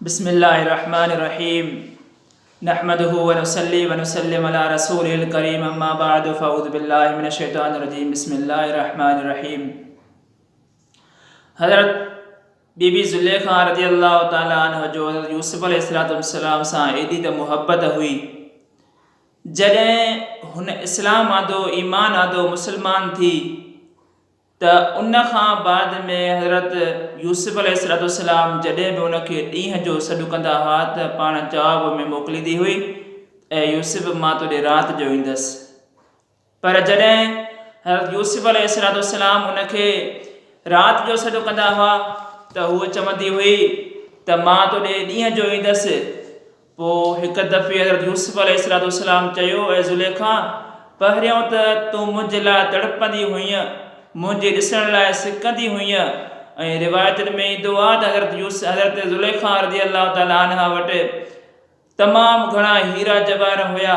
بسم الله الرحمن الرحيم نحمده ونصلي ونسلم على رسوله الڪريم اما بعد فاعوذ بالله من الشيطان الرجيم بسم الله الرحمن الرحيم حضرت بي بي زليخا رضي الله تعالٰي عنه جو حضرت يوسف عليه السلام سان ايڏي ته محبت هئي جڏهن هن اسلام آندو ايمان آندو مسلمان ٿي ته ان کان بعد ۾ حضرت يوسف عليه الصلوة والسلام جڏهن به ان کي ڏينهن جو سڏ ڪندا هئا ته پاڻ جواب ۾ موڪليندي هئي ته اي يوسف مان توڏي رات جو ايندس پر جڏهن حضرت يوسف عليه الصلوة والسلام ان کي رات جو سڏ ڪندا هئا ته هوء چوندي هئي ته مان توڏي ڏينهن جو ايندس. پوء هڪ دفعي حضرت يوسف عليه الصلوة والسلام چيو، اي زليخا! پهريون ته تون منهنجي لاء تڙپندي هئينء، منهنجي ڏسڻ لاء سڪندي هئينء ۽ روايتن ۾ ايندو آهي ته حضرت يوسف حضرت زليخا رضي الله تعالٰي عنها وٽ تمام گهڻا هيرا جواهر هيا،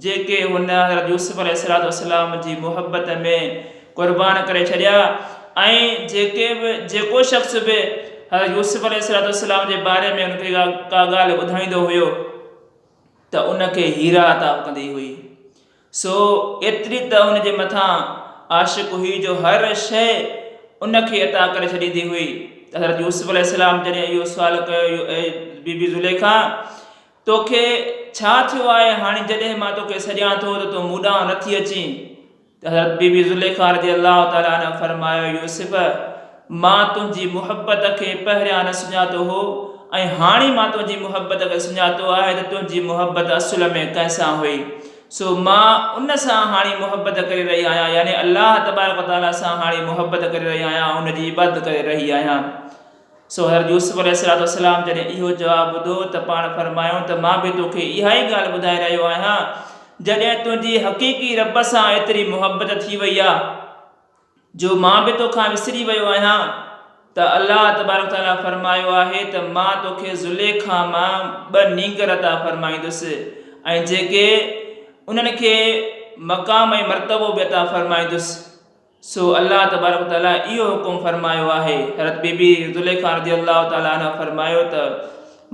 جيڪي هن حضرت يوسف عليه الصلوة والسلام جي محبت ۾ قربان ڪري ڇڏيا ۽ جيڪي به جيڪو شخص به حضرت يوسف عليه الصلوة والسلام جي باري ۾ ان کي ڪا ڳالهه ٻڌائيندو هيو ته ان کي هيرا عطا ڪندي هئي. سو ايتري ته ان جي مٿان عاشق هئي جو هر شيء ان کي عطا ڪري ڇڏيندي هئي. ته حضرت يوسف عليه السلام جڏهن اهو سوال ڪيو اي بي بي زليخا! توکي ڇا ٿيو آهي هاڻي جڏهن مان توکي سڏيان ٿو ته تون مون ڏانهن نٿي اچين؟ ته حضرت بي بي زليخا رضي الله تعالٰي عنها فرمايو، يوسف! مان تنهنجي محبت کي پهريان نه سڃاتو هو ۽ هاڻي مان تنهنجي محبت کي سڃاتو آهي ته تنهنجي محبت اصل ۾ ڪنهن سان هئي سو مان ان سان هاڻي محبت ڪري رهي آهيان يعني الله تبارڪ وتعالٰي سان هاڻي محبت ڪري رهي آهيان ان جي عبادت ڪري رهي آهيان. سو حضرت يوسف عليه الصلوة والسلام جڏهن اهو جواب ٻڌو ته پاڻ فرمايائون ته مان به توکي اها ئي ڳالهه ٻڌائي رهيو آهيان، جڏهن تنهنجي حقيقي رب سان ايتري محبت ٿي وئي آ جو مان به توکان وسري ويو آهيان ته الله تبارڪ وتعاليٰ فرمايو آهي ته مان توکي زليخا مان ٻه نينگر عطا فرمائيندس ۽ جيڪي انهن کي مقام ۽ مرتبو به عطا فرمائيندس. سو الله تبارڪ و تعاليٰ اهو حڪم فرمايو آهي. حضرت بي بي زليخا رضي الله تعاليٰ عنها فرمايو ته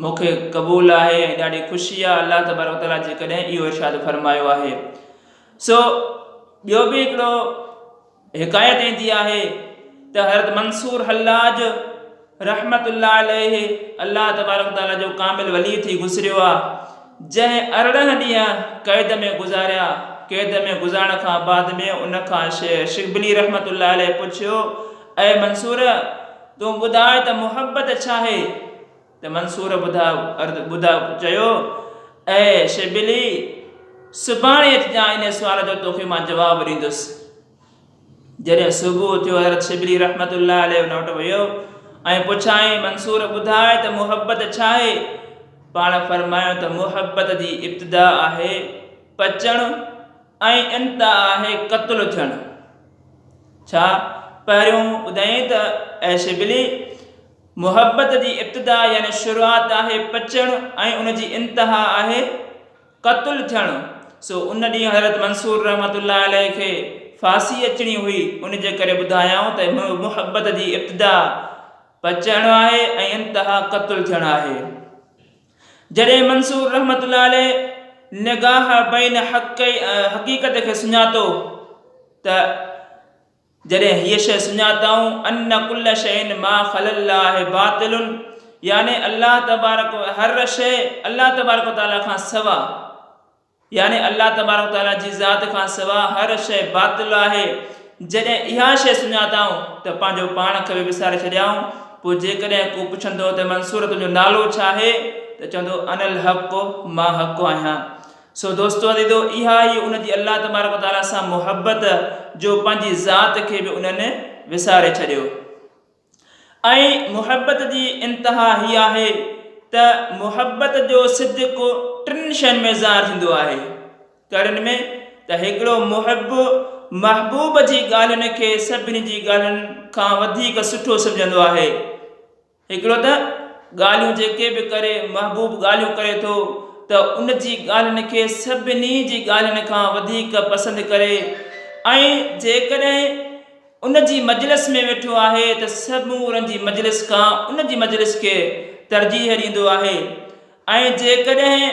مون کي قبول آهي ۽ ڏاڍي خوشي آهي الله تبارڪ و تعاليٰ جيڪڏهن اهو ارشاد فرمايو آهي. سو ٻيو به هڪڙو حڪايت ايندي آهي ته حضرت منصور حلاج رحمة الله عليه الله تبارڪ وتعاليٰ جو ڪامل ولي ٿي گذريو آ، جنهن 18 ڏينهن قيد ۾ گذاريا، قيد ۾ گذارڻ کان بعد ۾ ان کان شبلي رحمة الله عليه پڇيو، اي منصور! تون ٻڌاء ته محبت ڇاهي؟ ته منصور ٻڌاء چيو، اي شبلي! سڀاڻي اچجان انهي سوال جو توکي مان جواب ڏيندس. جڏهن صبح ٿيو حضرت شبلي رحمة الله عليه ان وٽ ويو ۽ پڇيائين منصور ٻڌاء ته محبت ڇا آهي؟ پاڻ فرمايو ته محبت جي ابتدا آهي پچڻ ۽ انتها آهي قتل ٿيڻ. ڇا پهريون ٻڌايائين ته اي شبلي! محبت جي ابتدا يعني شروعات آهي پچڻ ۽ ان جي انتها آهي قتل ٿيڻ، سو ان ڏينهن حضرت منصور رحمة الله عليه کي ڦاسي اچڻي هئي، ان جي ڪري ٻڌايائون ته محبت جي ابتدا پچڻ آهي ۽ انتها قتل ٿيڻ آهي. جڏهن منصور رحمة الله عليه نگاهه بين حقيقت کي سڃاتو ته. جڏهن هيء شيء سڃاتائون، ان ڪل شيء ما خلا الله باطل يعني الله تبارڪ هر شيء الله تبارڪ و تعاليٰ کان سوا يعني الله تبارڪ و تعاليٰ جي ذات کان سوا هر شيء باطل آهي، جڏهن اها شيء سڃاتائون ته پنهنجو پاڻ کي به وساري ڇڏيائون، پوء جيڪڏهن ڪو پڇندو ته منصور تنهنجو نالو ڇا آهي؟ ته چوندو انا الحق مان حق آهيان. سو دوستو عزيزو اها ئي ان جي الله تبارڪ و تعالي سان محبت جو پنهنجي ذات کي به انهن وساري ڇڏيو ۽ محبت جي انتها هي آهي ته محبت جو صدق ٽن شين ۾ ظاهر ٿيندو آهي ڪهڙين ۾ ته هڪڙو محب محبوب جي ڳالهين کي سڀني جي ڳالهين کان وڌيڪ سٺو سمجهندو آهي هڪڙو ته ڳالهيون جيڪي به ڪري محبوب ڳالهيون ڪري ٿو ته ان جي ڳالهين کي سڀني جي ڳالهين کان وڌيڪ پسند ڪري ۽ جيڪڏهن ان جي مجلس ۾ ويٺو آهي ته سمورن جي مجلس کان ان جي مجلس کي ترجيح ڏيندو آهي ۽ جيڪڏهن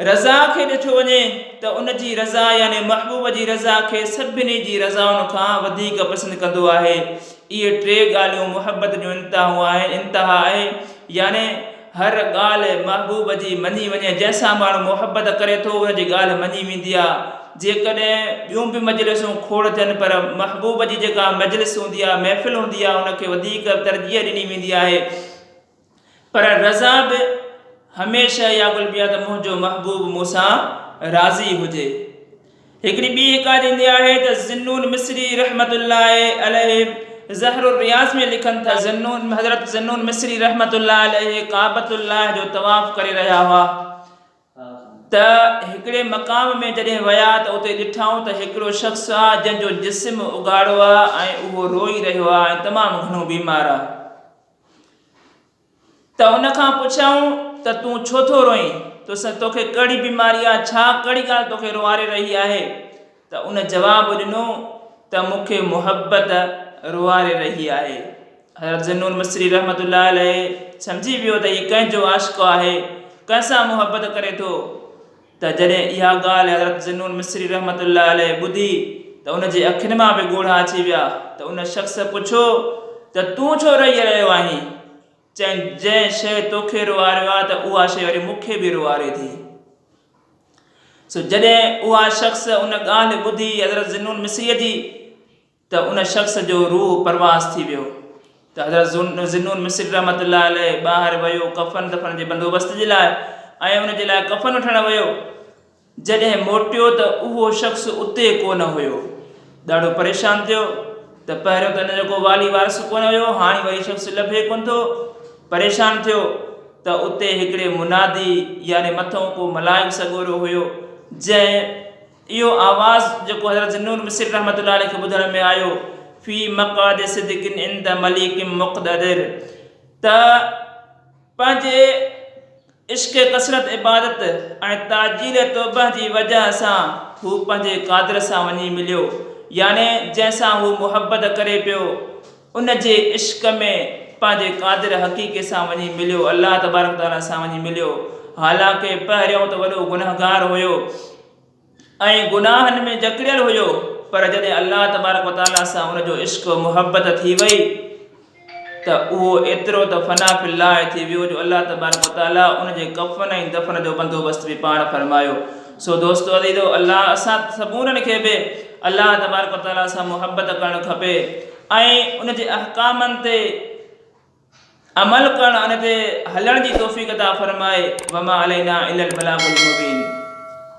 رضا کي ڏٺو وڃي ته ان جي رضا يعني محبوب جي رضا کي سڀني جي رضائن کان وڌيڪ پسند ڪندو آهي. اهي ٽي ڳالهيون محبت جون انتهائون آهن، انتها آهي، يعني هر ڳالهه محبوب جي مڃي وڃي، جنهن سان ماڻهو محبت ڪري ٿو ان جي ڳالهه مڃي ويندي آهي. جيڪڏهن ٻيون به مجلسون کوڙ ٿين پر محبوب جي جيڪا مجلس هوندي آهي، محفل هوندي آهي، ان کي وڌيڪ ترجيح ڏني ويندي آهي. پر رضا به هميشه اها گهربي آهي ته منهنجو محبوب مون سان راضي هجي. هڪڙي ٻي حڪايت ايندي آهي ته ذوالنون مصري رحمة الله عليه زهر الرياض ۾ لکن ٿا ذوالنون حضرت ذوالنون مصري رحمة الله عليه ڪعبة الله جو طواف ڪري رهيا هئا ته هڪڙي مقام ۾ جڏهن ويا ته اتي ڏٺائون ته هڪڙو شخص آ جنهن جو جسم اگهاڙو آ ۽ اهو روئي رهيو آ ۽ تمام گهڻو بيمار آ. ته ان کان پڇيائون ته تون ڇو ٿو روئين؟ توکي ڪهڙي بيماري آهي؟ ڇا ڪهڙي ڳالهه توکي روئاري رهي آهي؟ ته ان جواب ڏنو ته مون کي محبت روئاري رهي آهي. حضرت ذوالنون مصري رحمة الله عليه سمجهي ويو ته هي ڪنهن جو عاشق آهي، ڪنهن سان محبت ڪري ٿو. ته جڏهن اها ڳالهه حضرت ذوالنون مصري رحمة الله عليه ٻڌي ته ان جي اکين مان به ڳوڙها اچي ويا ته ان شخص پڇيو ته تون ڇو رئي رهيو آهين؟ چيائين جنهن شيء توکي روئاريو آهي ته اها شيء وري مون کي به روئاري ٿي. سو جڏهن اها شخص ان ڳالهه ٻڌي حضرت ذوالنون مصري جي ته ان شخص جو روح پرواز ٿي ويو ته حضرت ذوالنون مصري رحمة الله عليه ٻاهر ويو ڪفن دفن جي بندوبست جي لاء ۽ ان جي لاء ڪفن وٺڻ ويو جڏهن موٽيو ته اهو شخص اتي ڪو نه هيو ڏاڍو پريشان ٿيو ته پهريون ته ان جو ڪو والي وارث ڪونه هيو هاڻي وري شخص لڀي ڪونه ٿو پريشان ٿيو ته اتي هڪڙي منادي يعني مٿئون ڪو ملائڪ سڳورو هيو جنهن اهو آواز جيڪو حضرت ذوالنون مصري رحمة الله عليه کي ٻڌڻ ۾ آيو، في مقعد صدق عند مليڪ مقتدر، ته پنهنجي عشق ڪثرت عبادت ۽ تعجيل توبه جي وجه سان هو پنهنجي قادر سان وڃي مليو، يعني جنهن سان هو محبت ڪري پيو، ان جي عشق ۾ پنهنجي قادر حقيقي سان وڃي مليو، الله تبارڪ وتعاليٰ سان وڃي مليو، حالانڪه پهريون ته وڏو گنهگار هيو ۽ گناهن ۾ جڪڙيل هيو، پر جڏهن الله تبارڪ وتعاليٰ سان ان جو عشق و محبت ٿي وئي ته اهو ايترو ته فنا في الله ٿي ويو جو الله تبارڪ وتعاليٰ ان جي ڪفن ۽ دفن جو بندوبست به پاڻ فرمايو. سو دوستو عزيزو! الله اسان سمورن کي به الله تبارڪ وتعاليٰ سان محبت ڪرڻ کپي ۽ ان جي احڪامن تي عمل ڪرڻ ان تي هلڻ جي توفيق عطا فرمائي وما علينا الا البلاغ المبين.